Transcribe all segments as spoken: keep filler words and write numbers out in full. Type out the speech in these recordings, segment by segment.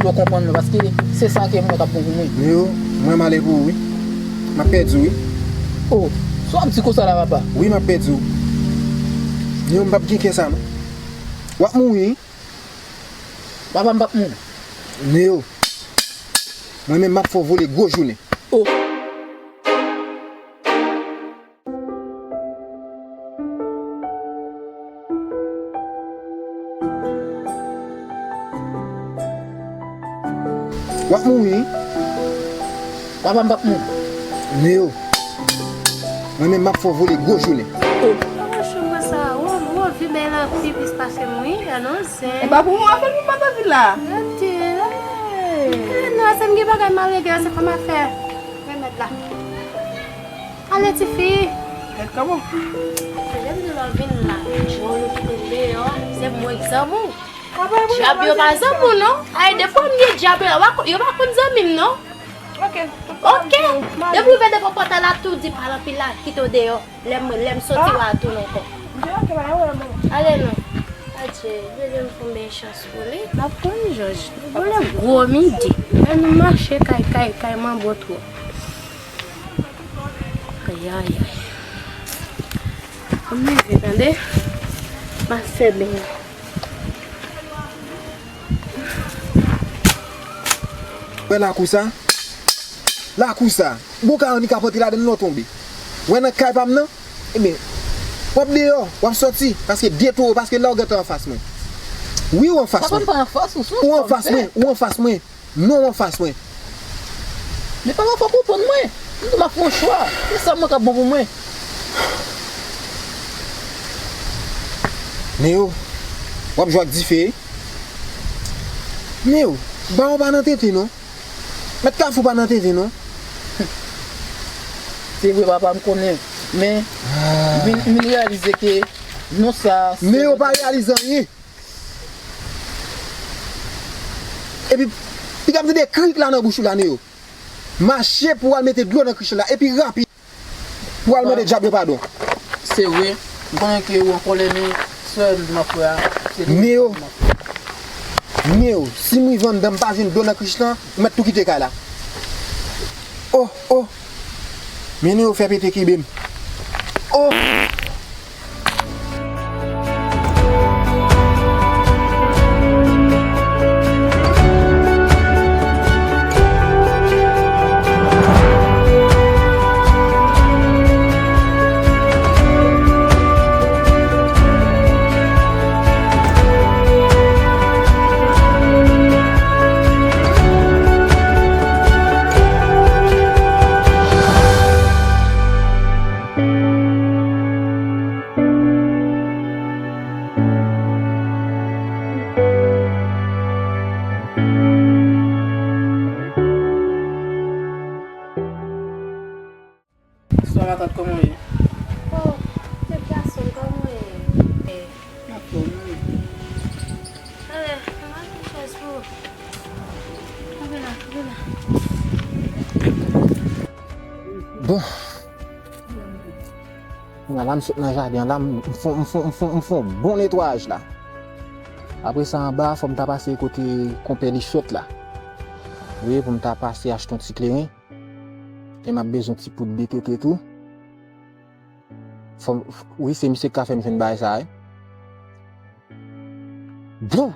Yo konprann mwen, paske se sa ke m wè k ap bon pou mwen. Neo, mwen m ale pou ou, wi. M ap pèdi w, wi. Oh, sa w ap di konsa la, papa? Wi, m ap pèdi w. Neo, m p ap gen kè sa, non. W ap mouri, wi. Papa, m p ap mouri. Neo, mwen menm, m ap fè w vole gwo jounen. Oh. W ap mouri, wi. Papa, m p ap mouri. Neo, mwen menm, m ap fè w vole gwo jounen. Oh. Kòman chou konsa? Wo, wo, vi bèl anpil plis pase m, wi. Anonse. E pa pou mwen, fè l pou m pa ta vin la. Gade. Eh, non, se m gen bagay m ale gen, se kòman fè. Remèd la. Ale, tifi. Gad kòman. Lè m di w vin la, ou kite m deyò, se mwen k zanmi w. Dyab yo pa zanmi w, non. Ay, depi w gen dyab yo la, yo pa konn zanmi m, non. Ok. Ok. Depi w vin devan pòt la, tou di pale anpil la, kite w deyò. Lè m, lè m soti, w a tounen ankò. Ale, non. Adje, Bondye m fè yon bèl chans pou li. M ap konn Jòj. Vole gwo midi. Lè nou mache kay, kay, kay manbo twò. Ay, ay, ay. Ann leve, tande. M ap fè ben. Wè lakou sa? Lakou sa. Bon, ka annik ap antre ladan l, lè w tonbe. Wè nan kay pa m nan? Ebyen, w ap deyò, w ap soti, paske de towo, paske la w gentan anfas mwen. Wi, w anfas mwen. Papa, m pa anfas ou, se yon fòm fè. Ou anfas mwen, ou anfas mwen. Non, w anfas mwen. Men papa, fò w konprann mwen. M di w m ap fè yon chwa. Se sa mwen k ap bon pou mwen. Neo, w ap jwe ak dife. Neo, bawon pa nan tenten, non. Mèt Kafou pa nan tenten, non. Se vre, papa, m konnen. Men, m vin, m vin reyalize ke non sa, se... Neo pa reyalize anyen. Epi, piga m tande krik la nan bouch ou la, Neo. Mache pou w al mete dlo nan krich la, epi rapid. Pou w al mande dyab yo padon. Se vre, m konnen ke ou an kòlè, men sèl m ap fè a, se li. Neo, Neo, si m rive anndan, m pa jwenn dlo nan krich lan, ou mèt tou kite kay la. Oh, oh. Men Neo fè pete kenbe m. Oh. Bonswa matant, kòman w ye? Oh, tèt gason, kòman w ye? Anfòm wi. Ale, ann al pran chèz pou ou. Kanpe la, kanpe la. Bon. Kounya la, m sot nan jaden an la, m, m fon, m fon, m fon, m fon bon netwayaj la. Apre sa, anba, fò m ta pase kote konpè Lichòt la. Wi, pou m ta pase achte yon ti kleren. E m ap bezwen ti poud B T T tou. Fò m, wi, se misye k ka fè m jwenn bagay sa a, wi. Bon.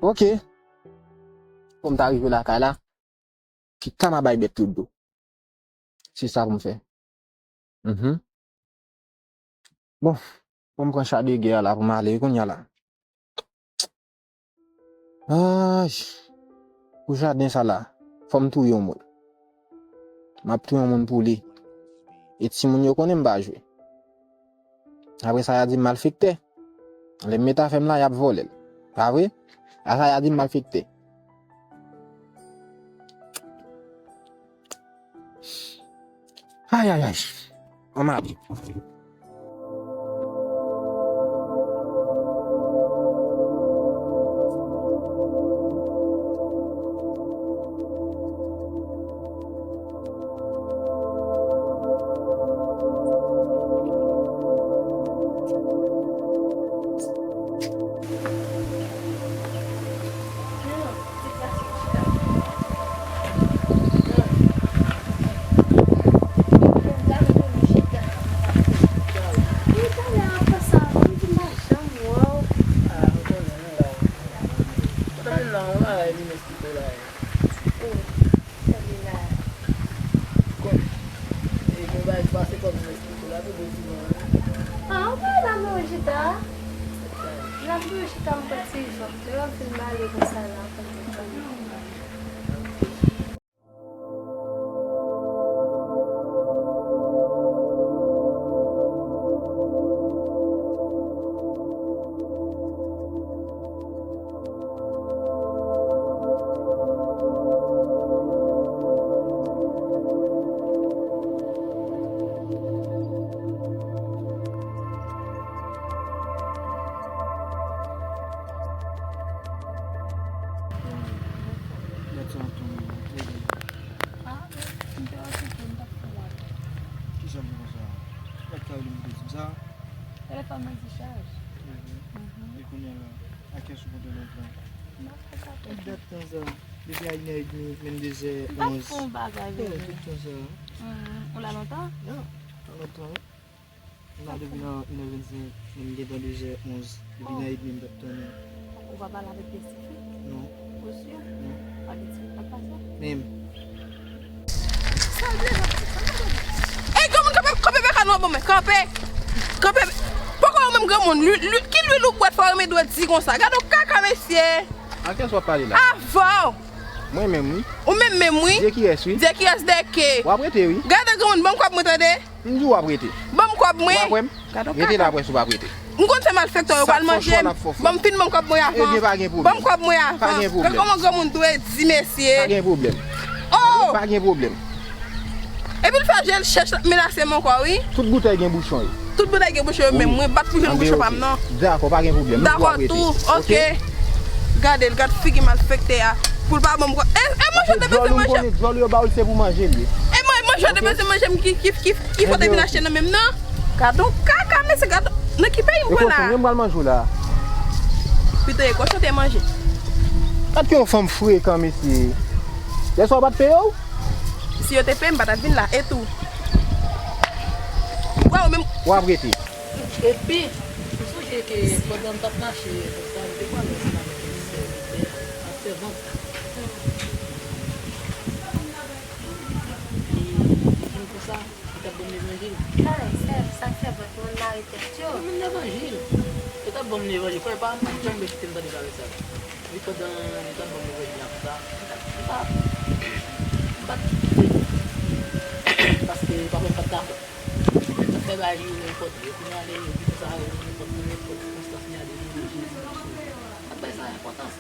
Ok. Fò m ta rive lakay la. Ki ka m a bay bèt yo dlo. Se sa pou m fè. Mhm. Bon, pou m pran cha de gè a la pou m ale wi kounya la. Ay, pou jaden sa la, fò m touye yon moun. M ap touye yon moun pou li. E timoun yo konnen m pa jwe. Apre sa, y a di m malfektè. Lè m met afè m la, y ap vòlè l. Pa vre? Apre sa, y a di m malfektè. Ay, ay, ay. Ann ale. Ah, ok, la, mwen chita. La, mwen chita, mwen pran ti jan. Lè yo fin pale konsa la, mwen pran ti jan. Kisa l di konsa? Gad Caroline te di m sa. Telefòn mwen di chaj. Mhm. E kounye a la, a kiyès ou konte lòt la? M ap fè sa. Tout tan sa. Depi a inè edmi, menm dezè onz. M t ap fè yon bagay, bebe. Tout tan sa. Mhm. Ou la lontan? Non, pa lontan, wi. M la depi nan inè vennsenk, men m gentan dezè onz. Depi nan edmi m t ap tann ou. Ou pa pale avèk Pèsifik? Non. Ou si? Non. Pa gen ti k ap pase? Menm. Ey, granmoun, kanpe, kanpe, bèka nou, bon, men, kanpe. Kanpe. Poko ou menm, granmoun, lwil, lwil, ki lwil ou bwè fò ou renmen dwe di konsa? Gade yon kaka, mesye. A kiyès w ap pale la? Avè w. Mwen menm, wi. Ou menm menm, wi. Dye kiyès, wi. Dye kiyès de ke. W ap rete, wi. Gade, granmoun, ban m kòb mwen, tande. M di w ap rete. Ban m kòb mwen. W ap wè m? Gade yon kaka. Rete la, apre si w p ap rete. M konn se malfektè yo pral manje m. Ban m fin ban m kòb mwen avan. Ebyen, pa gen pwoblèm. Ban m kòb mwen avan. Pa gen pwoblèm. Gade kòman granmoun dwe di, mesye. Pa gen pwoblèm. Oh! Pa gen pwoblèm. Epi l fè je l chèch, l ap menase m ankò, wi. Tout boutèy gen bouchon yo. Tout boutèy gen bouchon yo, men mwen pa t pou jwenn bouchon pa m, non. Dakò, pa gen pwoblèm. Dakò tou, ok. Gade l, gad figi malfektè a. Pou l pa ban m kòb. E, e manje w te bezwen manje. Djòl ou, m konnen djòl ou yo ba w l se pou manje l ye. E mwen, manje w te bezwen manje m ki, ki, ki, ki fò te vin achte nan men m, non? Gad yon kaka, mesye, gad nan ki peyi m pran la. E kochon, m pral manje w la. Pito e kochon te manje. Gad ki yon fanm frekan, mesye. Yèswa w pa t peye w? Si yo te peye m, m pa t ap vin la, e tou. Wè, ou menm. W ap rete. Epi, m sonje ke pandan m t ap mache konsa, m te pale ansanm avèk yon sèvitè ak sèvant. E li di m konsa, li t ap ban m levanjil. Ay, sèv, sa sèvant, moun mare tèt yo. Ban m levanjil. Li t ap ban m levanjil. Frè pa m, m pa t janm kite m tande pale sa. Epi pandan li t ap ban m levanjil la konsa, m pa, m pa t kite. Paske papa m pa t dakò. Sa fè bagay yo nenpòt, yo konn ale, yo di konsa, yo nenpòt, nan nenpòt sikonstans, li ale, li di Jezi nan sou. Sa bay sa enpòtans.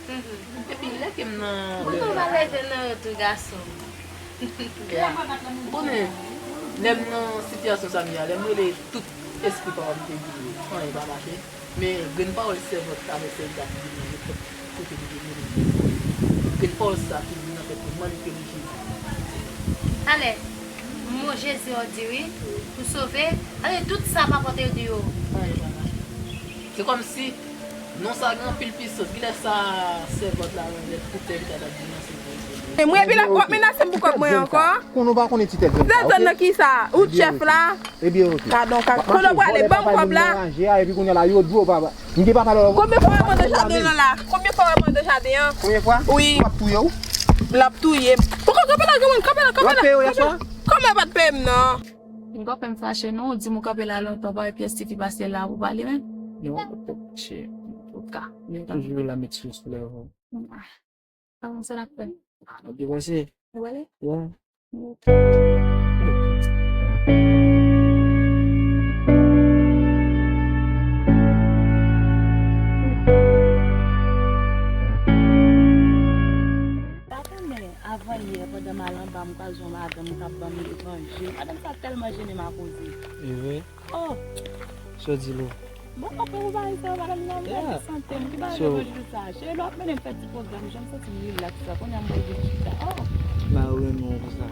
Epi lè ke m nan. Kote w va leve nan yo tou, gason? Ou konnen, lè m nan sitiyasyon sa m ye a, lè m rele tout espri pa w ap te di yo, anyen pa mache. Men grenn pawòl sèvant avèk sèvitè ki vin nan nenpòt kote li te vini, grenn pawòl sa ki vin nan tèt mwen, m annik rele Jezi. Talè, mo Jezi an di wi, pou sove, talè tout sa papa te di yo. Se kòmsi non sa gen anpil pisans. Kilè sa sèvant la, lè tout sèvitè la di nan se Jezi. E mwen epi l ap, w ap menase m pou kòb mwen ankò? Konnen w pa konnen ti tèt zòn sa, ok? Tèt zòn nan kisa? Ou chèf la? Ebyen, ok. Gadon, ka, kote w prale, ban m kòb la. Epi kounye a la, yo di w pa, m gen papa lò. Konbyen fwa w mande jaden an la? Konbyen fwa w mande jaden an? Konbyen fwa? Wi. M ap touye w. L ap touye m. Poko kanpe la, granmoun, kanpe la, kanpe la. W ap peye w yèswa? Kòman w pa t peye m, non? M konprann fache, non, ou di m ou kanpe la lontan, pa wè pyès tifi pase la pou pale menm. Non, w pa t fache. Oka. Toujou la met sou soulèv. Avanse n ap fè. Ou te panse? Ou ale? Yeah. Pa konnen, avan yè, pandan m al anba, m kwaze yon madanm k ap ban m levanjil. Madanm sa tèlman jennen m a koze. E vre? Oh! Sa w di la? Bon, anpil ou pa ri sa yo, madanm nan, m pèdi sante m. Ki bagay levanjil sa? Cheri, lè w ap mennen m fè ti pwogram, jan m santi m rilaks la, kounye a m wè w vin chita. Oh! M pa renmen w konsa.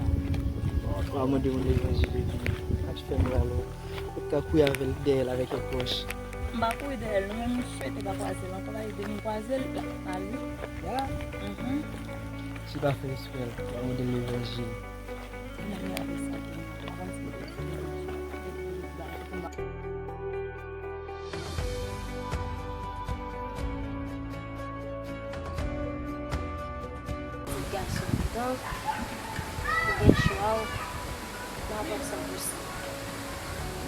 W ap mande moun levanjil epi w ap fè m rale. Ou ka kouri avè l dèyè l avèk yon pòch. M pa kouri dèyè l, non, men m swete pa kwaze l ankò, paske depi m kwaze l, l ap mal, wi. Vwala. Mhm. Si w pa fè espre, w ap mande l levanjil. Ti gason, donk, ou gen chwa w, m ap wè san pou san.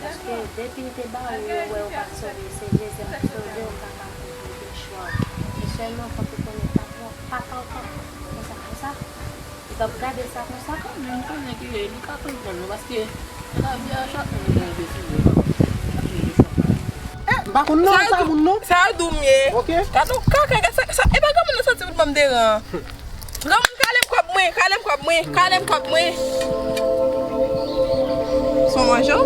Paske depi l te ba ou yo, wè ou pa t sove, se Jezi ap sove w, papa pou ou gen chwa w. Men sèlman fòk ou konnen papa, papa w t ap konsa, konsa. Li t ap gade sa konsa. Mwen konnen ki li ka konprann mwen, paske nan lavi a, chak moun gen yon desizyon, chak moun gen yon chwa. Eh, m pa konn non, sa moun non. Sa yo di w m ye. Ok. Gade yon kaka, gade sa, sa, e pa granmoun nan santi pou l ban m deran. Granmoun, kale m kòb mwen, kale m kòb mwen, kale m kòb mwen. Son manje w?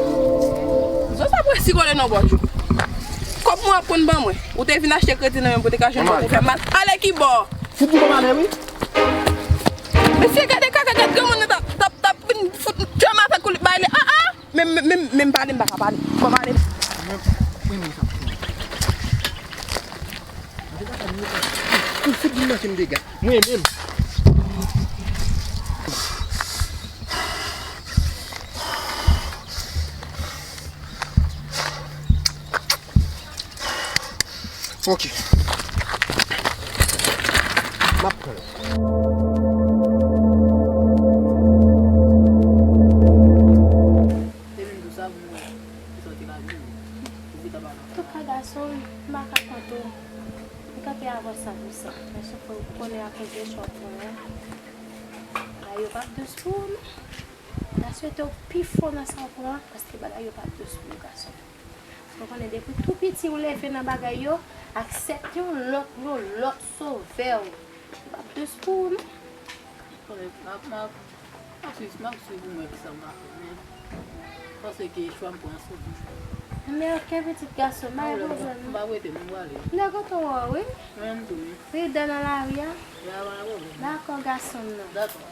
Zo sa pral sikole nan bòt ou. Kòb mwen w ap konn ban mwen. Ou te vin achte kredi nan men m pou te ka jwenn kòb pou fè mal. Ale ki bò? Fout ou ban m ale, wi. Mesye, gade kaka, gade granmoun nan t ap, t ap, t ap vin fout djòm avèk ou, li bay li. Ah, ah! Men, men, men, men m pale, m pa ka pale. Ban m ale. Mwen, mwen, mwen, sa. Ou fout vin manke m dega. Mwen menm. Ok. M ap pran l. Antouka, gason m, m pa ka kont ou. M kanpe avè w san pou san. Men sof ke ou konnen akoz de chwa w pran an, bagay yo p ap dous pou ou, non. M ta swete w pi fò nan sa w pran an, paske bagay yo p ap dous pou ou, gason. Ou konnen depi tou piti ou leve nan bagay yo, aksepte yon lòt, yon lòt sovè w. Li p ap dous pou ou, non. Konnen, m ap, m ap, m ap swiv, m ap swiv ou mwen ki sa m ka fè, men m panse ke chwa m pran an se bon chwa. Men oke, pitit gason, pa gen pwoblèm. M pa rete, m prale. M ta kontan wè w, wi. Mwen menm tou, wi. Prida nan lari a. Ya, pa gen pwoblèm. Dakò, gason m nan. Dakò.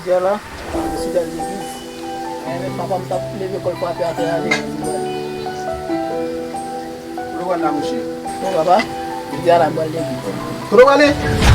Jodi a la, m sot al legliz. Mwen menm, papa m t ap leve kò l frape atè a legliz mwen. Kote w pral la, monchè? Bon, papa, jodi a la, m pral legliz. Kote w prale?